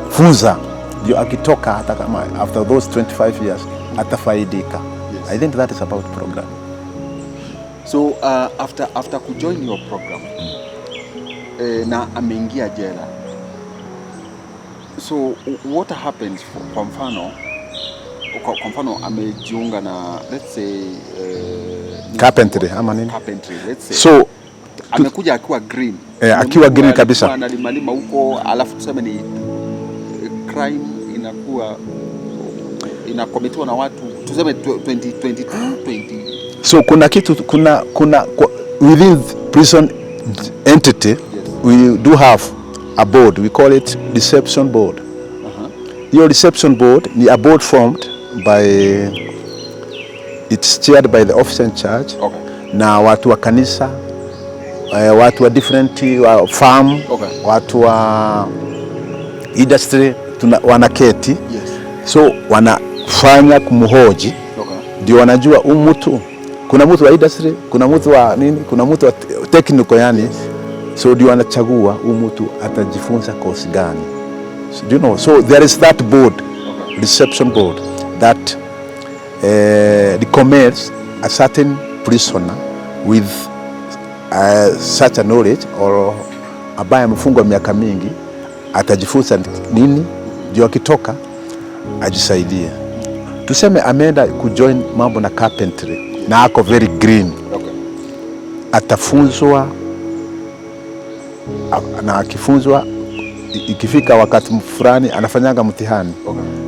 mfunza ndio akitoka hata kama after those 25 years atafaidika. I think that is about program. So after kujoin your program na ameingia jela, so what happens kwa mfano amejiunga na, let's say, Carpentry ama nini? Carpentry, let's say. So Amekuja akiwa green. Akiwa green kabisa. Analimalima huko, alafu tuseme ni crime inakuwa inakomitiwa na watu tuseme 2022 20 So kuna kitu kuna within prison entity we do have a board, we call it reception board. Hiyo reception board ni a board formed by, it's chaired by the officer in charge na watu wa kanisa, watu wa different wa farm, watu wa industry wanaketi, so wanafanya kumhoji ndio wanajua huyu mtu, kuna mtu wa industry, kuna mtu wa nini, kuna mtu wa technical yani, so ndio wanachagua huyu mtu atajifunza course gani. So, do you know? So there is that board, reception board that recommends a certain prisoner with such a knowledge or ambaye amefungwa miaka mingi atajifunza nini ndio akitoka ajisaidie. Tuseme ameenda kujoin mambo na carpentry na ako very green, atafunzwa na akifunzwa ikifika wakati fulani anafanyanga mtihani.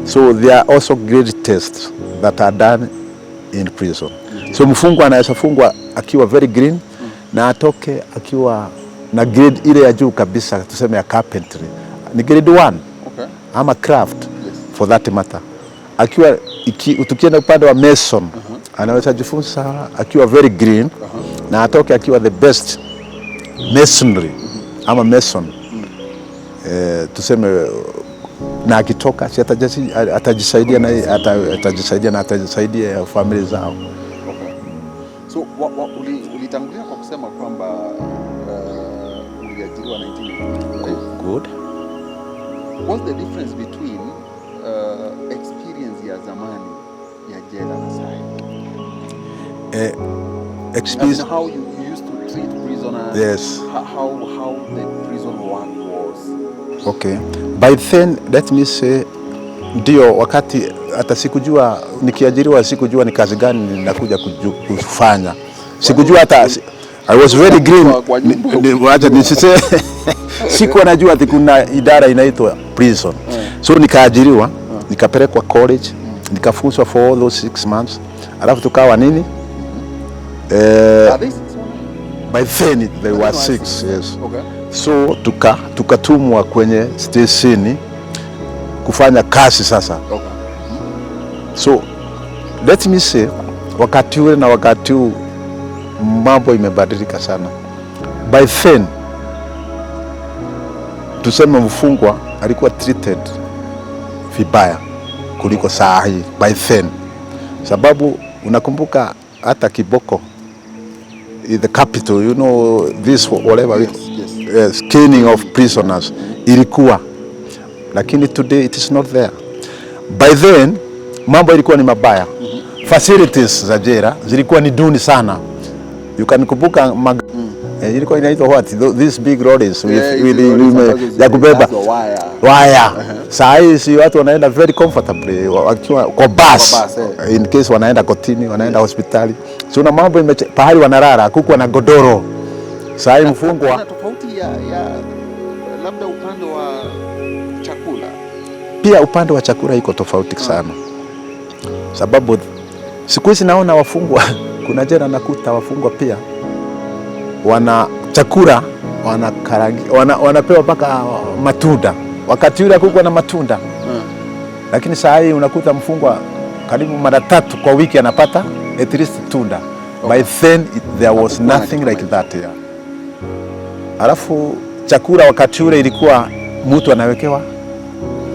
So there are also grade tests that are done in prison. So mfungwa anaweza fungwa akiwa very green na atoke akiwa na grade ile ya juu kabisa, tuseme ya carpentry ni grade 1 ama craft for that matter. Akiwa tukienda upande wa mason, anaweza jifunza akiwa very green na atoke akiwa the best masonry ama mason, tuseme, na akitoka si atajisaidia na atajisaidia na atajisaidia familia zao. Okay. So ulitangulia kwa kusema kwamba uliajiriwa 1982, right? Good. What's the difference between experience ya zamani ya jela na sasa? Experience As in how you used to treat prisoners. How the prison work was. Okay. By then, let me say, ndio wakati hata sikujua nikiajiriwa, sikujua ni kazi gani ninakuja kufanya. Sikujua hata, I was very green. Kwa nyumba. Wacha nisise, sikuwa najua ati kuna idara inaitwa prison. So nikaajiriwa, nikapelekwa college, nikafunzwa for all those 6 months. Alafu tukawa nini? Are they six or By then there were were six, six. Yes. Okay. So tukatumwa kwenye stesheni kufanya kazi sasa. So let me say, wakati ule na wakati huu mambo imebadilika sana. By then, tuseme mfungwa alikuwa treated vibaya kuliko saa hii by then, sababu unakumbuka hata kiboko in the capital, this whatever, skinning of prisoners ilikuwa, lakini today it is not there. By then mambo ilikuwa ni mabaya. Facilities za jela zilikuwa ni duni sana. You can kumbuka ilikuwa inaitwa what? These big lorries with, Yeah, hizi with, lorries with, ambazo ya kubeba zimejazwa waya. Waya. Saa hii si watu wanaenda very comfortably wakiwa kwa bus, Kwa bus, eh. in case wanaenda kotini, wanaenda hospitali. So na mambo pahali wanalala kukuwa na godoro. Saa hii mfungwa Kuna tofauti ya labda upande wa chakula? Pia upande wa chakula iko tofauti sana, sababu siku hizi naona wafungwa, kuna jela nakuta wafungwa pia wana chakula, wanapewa mpaka matunda. Wakati ule hakukuwa na matunda, lakini saa hii unakuta mfungwa karibu mara tatu kwa wiki anapata at least tunda. By then there was Hakukuwa na nothing kitu like kama that, yeah. Alafu chakula wakati ule ilikuwa mtu anawekewa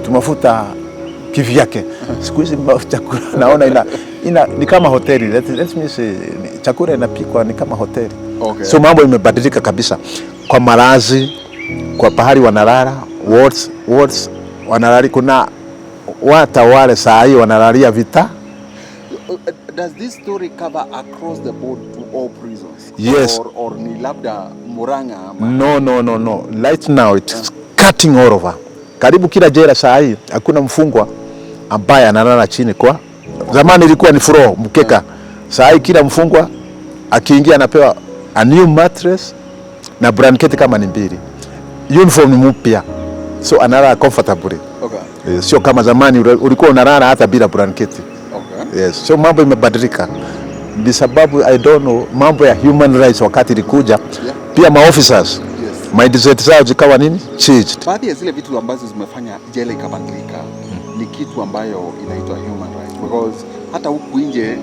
tumafuta kivyake. Siku hizi chakula naona ina ni kama hoteli. Let me say, chakula inapikwa ni kama hoteli. So mambo imebadilika kabisa kwa malazi, kwa pahali wanalala, wards wanalali, kuna wata wale saa hii wanalalia vita. Does this story cover across the board to all prisons? Yes. Or ni labda Murang'a ama? No, no, no, no. Right now it's cutting all over. Karibu kila jela saa hii hakuna mfungwa ambaye analala chini kwa. Zamani ilikuwa ni floor, mkeka. Saa hii kila mfungwa akiingia anapewa a new mattress na blanketi kama ni mbili. Uniform ni mpya. So analala comfortably. Sio kama zamani ulikuwa unalala hata bila blanketi. Yes. So mambo imebadilika. Ni sababu, I don't know, mambo ya human rights wakati ilikuja, pia maofficers mindset zao zikawa nini, changed. Baadhi ya zile vitu ambazo zimefanya jela ikabadilika ni kitu ambayo inaitwa human rights, because hata huku nje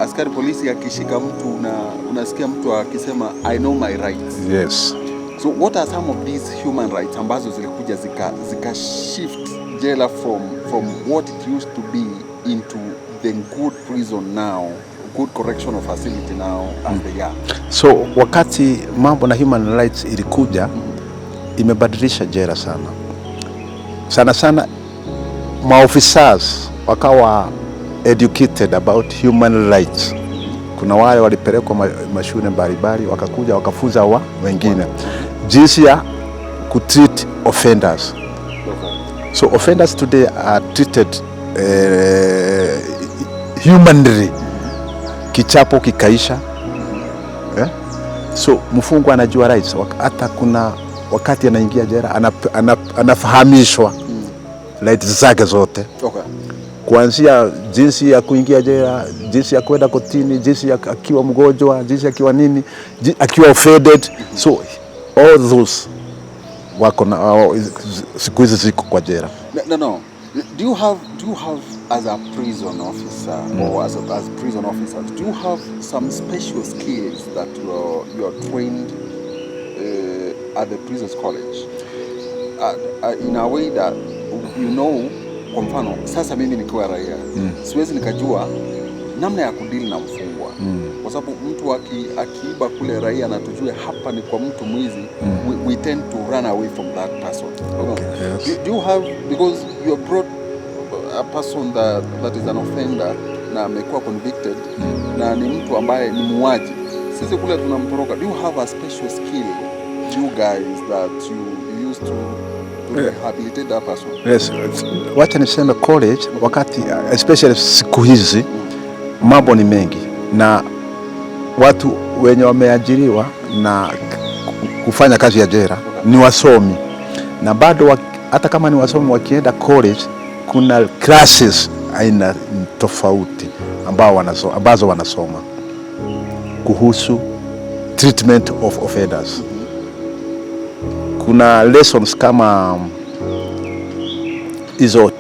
askari polisi akishika mtu na unasikia mtu akisema, "I know my rights." So what are some of these human rights ambazo zilikuja zika shift jela from what it used to be into the good prison now, good correctional facility now as they are? So wakati mambo na human rights ilikuja, imebadilisha jela sana sana sana. Maofficers wakawa educated about human rights. Kuna wale walipelekwa mashule mbalimbali, wakakuja wakafunza wa wengine jinsi ya kutreat offenders. So offenders today are treated humanly. Kichapo kikaisha, eh? So mfungwa anajua rights. Hata kuna wakati anaingia jela anafahamishwa rights zake zote. Kuanzia jinsi ya kuingia jela, jinsi ya kwenda kotini, jinsi ya akiwa mgonjwa, jinsi akiwa nini, akiwa offended. So all those wako na siku hizi ziko kwa jela. No, no. Do you have as a prison officer or as prison officers, do you have some special skills that you are trained at the prisons college in a way that kwa mfano sasa mimi nikiwa raia siwezi nikajua namna ya kudeal na mfungwa kwa sababu mtu akiiba kule raia na tujue hapa ni kwa mtu mwizi, we tend to run away from that person. Okay, yes. Do you have, because you have brought a person that is an offender na amekuwa convicted na ni mtu ambaye ni muuaji, sisi kule tunamtoroka. Do you have a special skill, you guys, that you use to rehabilitate that person? Yes, wacha niseme college wakati, especially siku hizi mambo ni mengi na watu wenye wameajiriwa na kufanya kazi ya jela ni wasomi na bado hata kama ni wasomi wakienda college kuna classes aina tofauti ambazo wanasoma kuhusu treatment of offenders. Kuna lessons kama hizo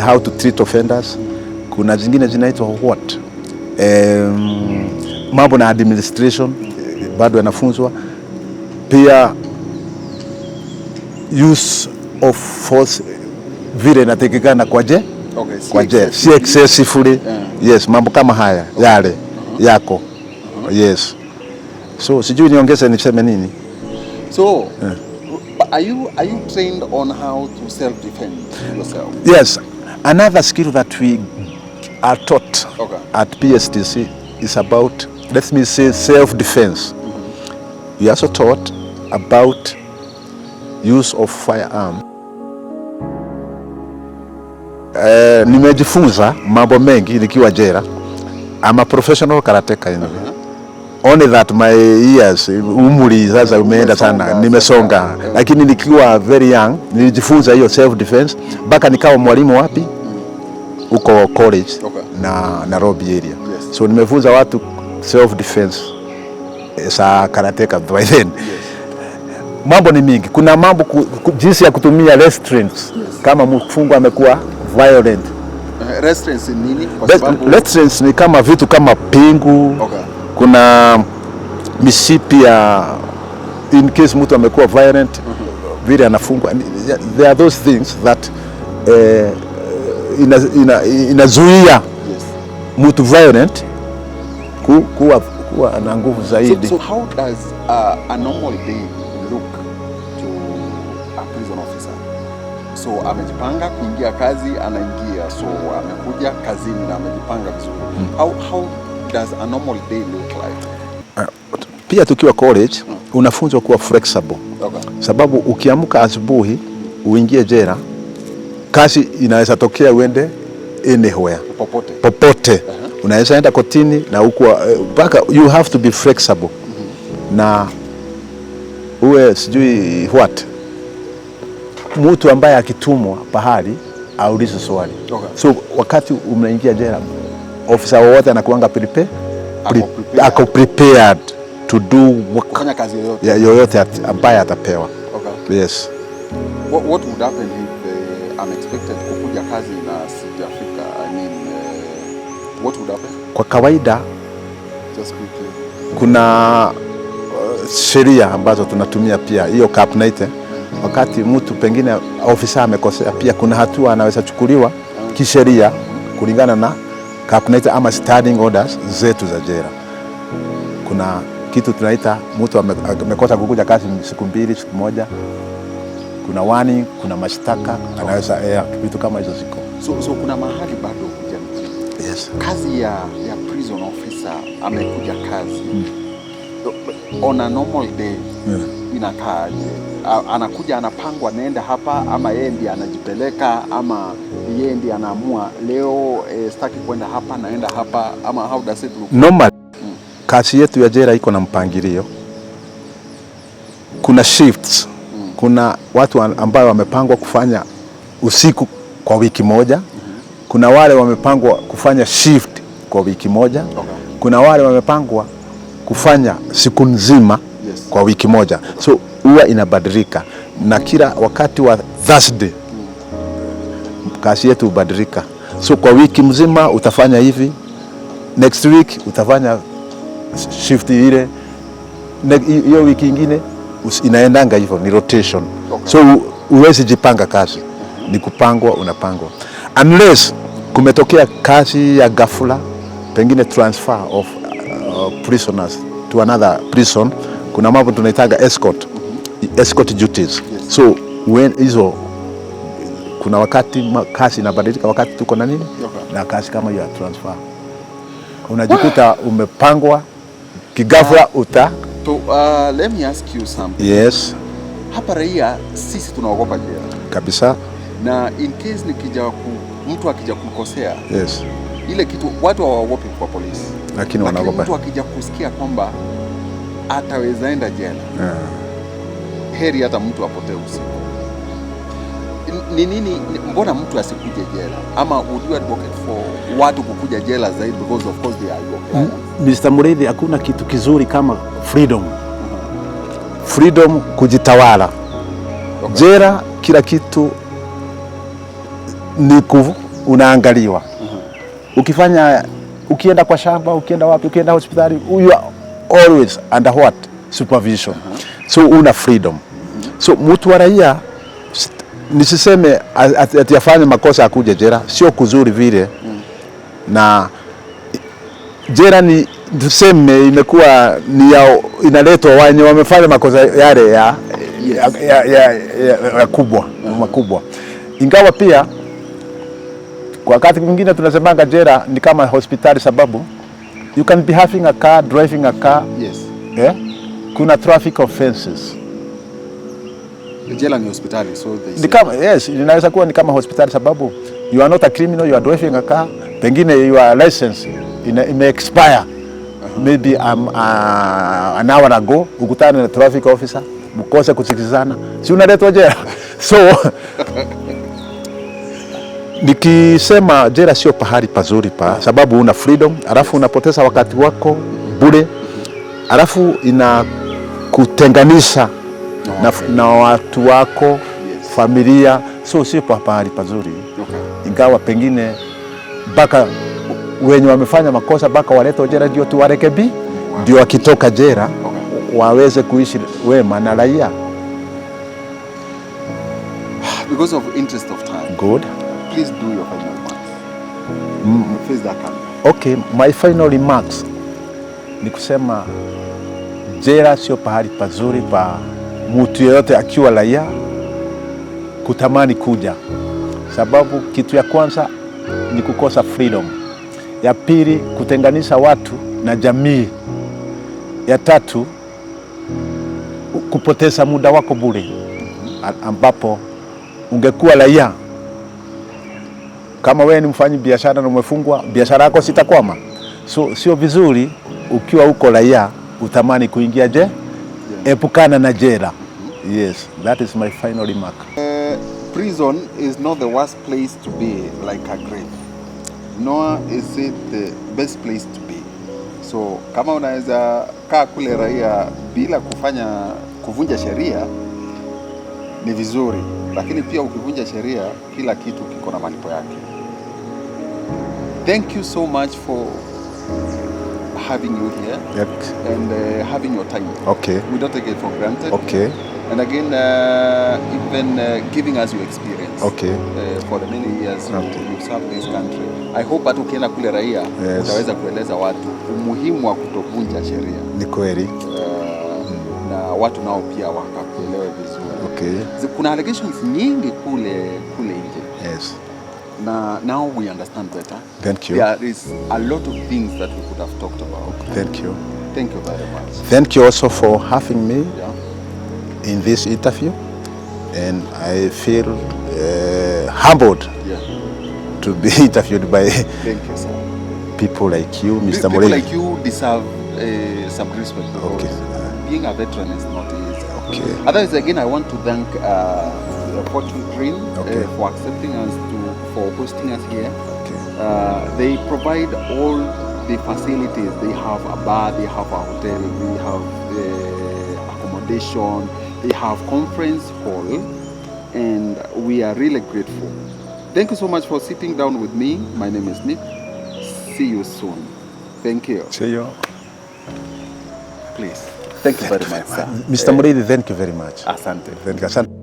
how to treat offenders. Kuna zingine zinaitwa what, mambo na administration, bado yanafunzwa pia, use of force vile inatakikana kwa je Okay, si kwa je si excessively. Yes, mambo kama haya yale yako, yes. So sijui niongeze niseme nini. So, but are you trained on how to self defend yourself? Yes, another skill that we are taught at PSTC is about, let me say, self-defense. We also taught about use of firearm. Nimejifunza mambo mengi nikiwa jela. I'm a professional karateka anyway. Only that my years, umri sasa umeenda sana, Umesonga. Nimesonga. Sasa. Lakini nikiwa very young nilijifunza hiyo self defense mpaka nikawa mwalimu wapi huko college na Nairobi area. So nimefunza watu self defense sa karateka by then. Mambo ni mingi. Kuna mambo jinsi ya kutumia restraints kama mfungwa amekuwa violent. Restraints ni nini? Kwa sababu Restraints ni kama vitu kama pingu. Kuna mishipi ya in case mtu amekuwa violent vile anafungwa. There are those things that inazuia mtu violent kuwa na nguvu zaidi. So how does a normal day look to a prison officer? So amejipanga kuingia kazi, anaingia. So amekuja kazini na amejipanga vizuri. How does a normal day look like? Pia tukiwa college unafunzwa kuwa flexible sababu ukiamka asubuhi uingie jela, kazi inaweza tokea uende anywhere. Popote. Popote. Unaweza enda kotini na huku mpaka you have to be flexible na uwe sijui what, mtu ambaye akitumwa pahali aulize swali. So wakati unaingia jela, ofisa wowote anakuanga Ako prepared. Ako prepared to do work Kufanya kazi yoyote. Ya yoyote ambaye atapewa. Yes. What would happen if I'm expected kukuja kazi na sijafika? I mean, what would happen? Kwa kawaida Just quickly. Kuna sheria ambazo tunatumia pia hiyo Cap 90. Wakati mtu pengine ofisa amekosea, pia kuna hatua anaweza chukuliwa kisheria kulingana na Cap 90 ama standing orders zetu za jela. Kuna kitu tunaita mtu amekosa kukuja kazi siku 2, siku 1, kuna warning, kuna mashtaka anaweza, vitu kama hizo ziko. So kuna mahali bado hujanijibu. Yes. Kazi ya prison officer, amekuja kazi on a normal day inakaaje? Anakuja anapangwa nenda hapa, ama yeye ndiye anajipeleka, ama yeye ndiye anaamua leo sitaki kwenda hapa, naenda hapa, ama how does it look? Normal, kazi yetu ya jela iko na mpangilio. Kuna shifts, kuna watu ambao wamepangwa kufanya usiku kwa wiki moja. Kuna wale wamepangwa kufanya shift kwa wiki moja. Kuna wale wamepangwa kufanya siku nzima kwa wiki moja. So huwa inabadilika na kila wakati wa Thursday kazi yetu hubadilika. So kwa wiki mzima utafanya hivi, next week utafanya shift ile, hiyo wiki ingine inaendanga hivyo, ni rotation. So huwezi jipanga kazi, ni kupangwa, unapangwa unless kumetokea kazi ya ghafla, pengine transfer of prisoners to another prison. Kuna mambo tunaitaga escort duties. So when hizo kuna wakati kazi inabadilika, wakati tuko na nini na kazi kama hiyo ya transfer, unajikuta umepangwa kighafla uta So, let me ask you something. Yes. Hapa raia sisi tunaogopa jela. Kabisa. Na in case mtu akija kukosea, ile kitu watu hawaogopi kwa polisi. Lakini wanaogopa. Mtu akija kusikia kwamba ataweza enda jela, heri hata mtu apotee usiku. Ni nini, mbona mtu asikuje jela? Ama would you advocate for watu kukuja jela zaidi because of course they are your clients? Mr. Mureithi, hakuna kitu kizuri kama freedom. Freedom, kujitawala. Jela kila kitu ni unaangaliwa. Ukifanya, ukienda kwa shamba, ukienda wapi, ukienda hospitali, you are always under what? Supervision. So una freedom. So mtu wa raia, nisiseme ati afanye makosa akuje jela, sio kuzuri vile. Na jela ni tuseme imekuwa ni ya, inaletwa wenye wamefanya makosa yale ya kubwa makubwa, ingawa pia kwa wakati mwingine tunasemanga jela ni kama hospitali, sababu you can be having a car, driving a car, yeah? Kuna traffic offenses. Jela ni hospitali, so they Ni say. kama, yes, inaweza kuwa ni kama hospitali sababu you are not a criminal, you are driving a car, pengine your license ime expire maybe an hour ago, ukutane na traffic officer, mkose kusikizana, si unaletwa jela? So nikisema jela sio pahali pazuri pa sababu una freedom, alafu unapoteza wakati wako bure, alafu inakutenganisha na watu wako, familia, so sio pahali pazuri, ingawa pengine mpaka wenye wamefanya makosa mpaka waletwe jela ndio tuwarekebi, ndio wakitoka jela waweze kuishi wema na raia. Because of interest of time, Good. Please do your final remarks. Face that camera. Okay, my final remarks ni kusema jela sio pahali pazuri pa mtu yeyote akiwa raia kutamani kuja, sababu kitu ya kwanza ni kukosa freedom, ya pili kutenganisha watu na jamii, ya tatu kupoteza muda wako bure, ambapo ungekuwa raia kama wewe ni mfanyi biashara na umefungwa, biashara yako sitakwama. So sio vizuri ukiwa uko raia utamani kuingia je, epukana na jela. Yes, that is my final remark. Prison is not the worst place to be, like a grave, nor is it the best place to be. So kama unaweza kaa kule raia bila kufanya kuvunja sheria ni vizuri, lakini pia ukivunja sheria kila kitu kiko na malipo yake. Thank you so much for having you here and having your time. We don't take it for granted. And again, even giving us your experience for the many years you've served this country. I hope hata ukienda kule raia utaweza kueleza watu umuhimu wa kutovunja sheria. Ni kweli. Na watu nao pia wakakuelewe vizuri. Kuna allegations nyingi kule nje. Na now we understand better. Thank you. There is a lot of things that we could have talked about. Thank you. Thank you very much. Thank you also for having me in this interview, and I feel humbled to be interviewed by Thank you, sir. People like you, Mr. People Mureithi. Like you deserve some respect because being a veteran is not easy. Otherwise, again, I want to thank Fortune Mandarin, for accepting us for hosting us here. They provide all the facilities. They have a bar, they have a hotel, they have accommodation, they have conference hall, and we are really grateful. Thank you so much for sitting down with me. My name is Nick. See you soon. Thank you. See you. Please. Thank you very much, sir. Mr. Muriithi, thank you very much. Asante. Thank you. Asante.